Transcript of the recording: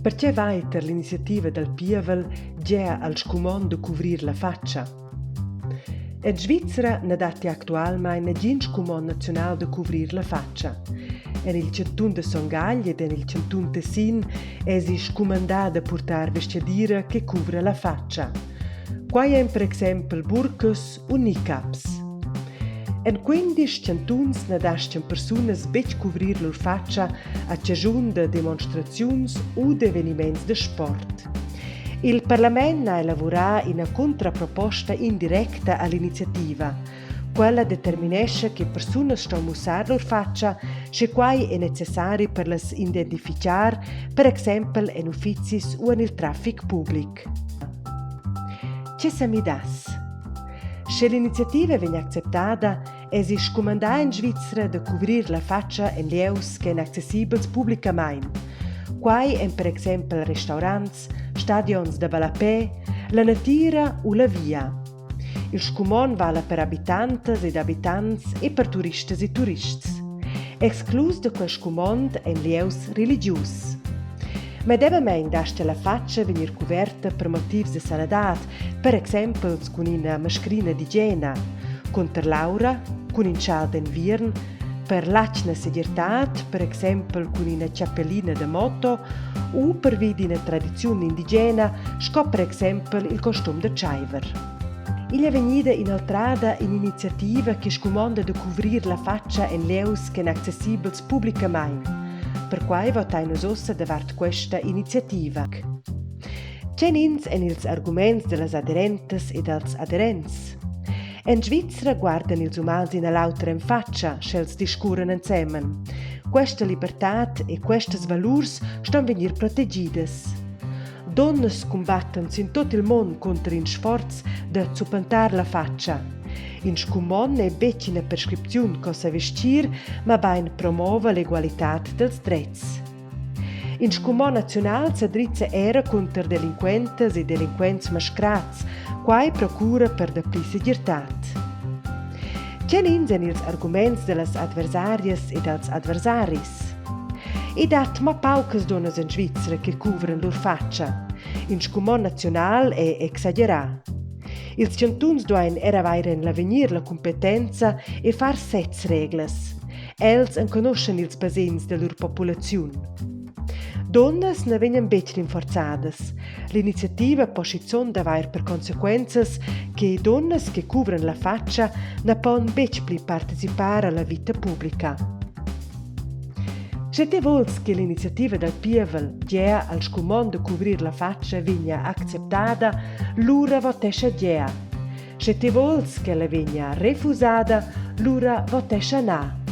Pertge vai tar l'iniziativa dal pievel gea al scumond da cuvrir la fatscha? En Svizra na datti actualmain nagin scumond naziunal da cuvrir la fatscha. En il chantun da Son Gagl ed en il chantun Tessin èsi scumandà da purtar vestgadira che cuvra la fatscha. Quai èn per exempel burcas u niqabs. En quindisch chantuns na dastgan persunas betg cuvrir lur fatscha a chaschun da demonstraziuns u d'eveniments da sport. Il parlament ha elavurà ina cuntraproposta indirecta a l'iniziativa. Quella determinescha che persunas ston mussar lur fatscha, sche quai è necessari per las identifichar, per exempel en uffizis u en il traffic public. Tge sa midass? Sche l'iniziativa vegn acceptada, èsi scumandà en Svizra da cuvrir la fatscha en lieus ch'èn accessibels publicamain. Quai èn per exempel restaurants, stadions da ballapè, la natira u la via. Il scumond vala per abitantas ed abitants e per turistas e turists. Exclus da quest scumond èn lieus religius. Medemamain dastga la fatscha vegnir cuverta per motivs da sanadad, per exempel cun ina mascrina d'igiena, cunter l'aura, cun in schal d'enviern, per l'atgna segirtad, per exempel cun ina chapellina da moto u pervi d'ina tradiziun indigena, sco per exempel il costum da tschaiver. Igl è vegnida inoltrada in'iniziativa che scumonda da cuvrir la fatscha en lieus ch'èn accessibels publicamain. Perquai votain nus ussa davart questa iniziativa. Tgenins èn ils arguments da las aderentas e dals aderents? En Svizra guardan ils umans in a l'auter en fatscha, sch'els discurran ensemen. Questa libertad e questas valurs ston vegnir protegidas. Dunnas cumbattan sin tut il mund cunter in sforz da zuppentar la fatscha. In scumond n'è betg ina prescripziun co sa vestir, mabain promova l'egualitad dals dretgs. In scumond naziunal sa drizza era cunter delinquentas e delinquents mascrads. Quai procura per dapli segirtad. Tgenins èn ils arguments da las adversarias e dals adversaris? I dat mo paucas dunnas en Svizra che cuvran lur fatscha. In scumond naziunal è exagerà. Ils chantuns duain er avair en l'avegnir la cumpetenza e far sezs reglas. Els enconuschan ils basegns da lur populaziun. Dunnas na vegnan betg rinforzadas. L'iniziativa po schizunt avair per consequenzas che dunnas che cuvran la fatscha na pon betg pli participar a la vita publica. Sche ti vuls che l'iniziativa dal pievel gea al scumond da cuvrir la fatscha vegnia acceptada, lura votescha gea. Sche ti vuls ch'ella vegnia refusada, lura votescha na.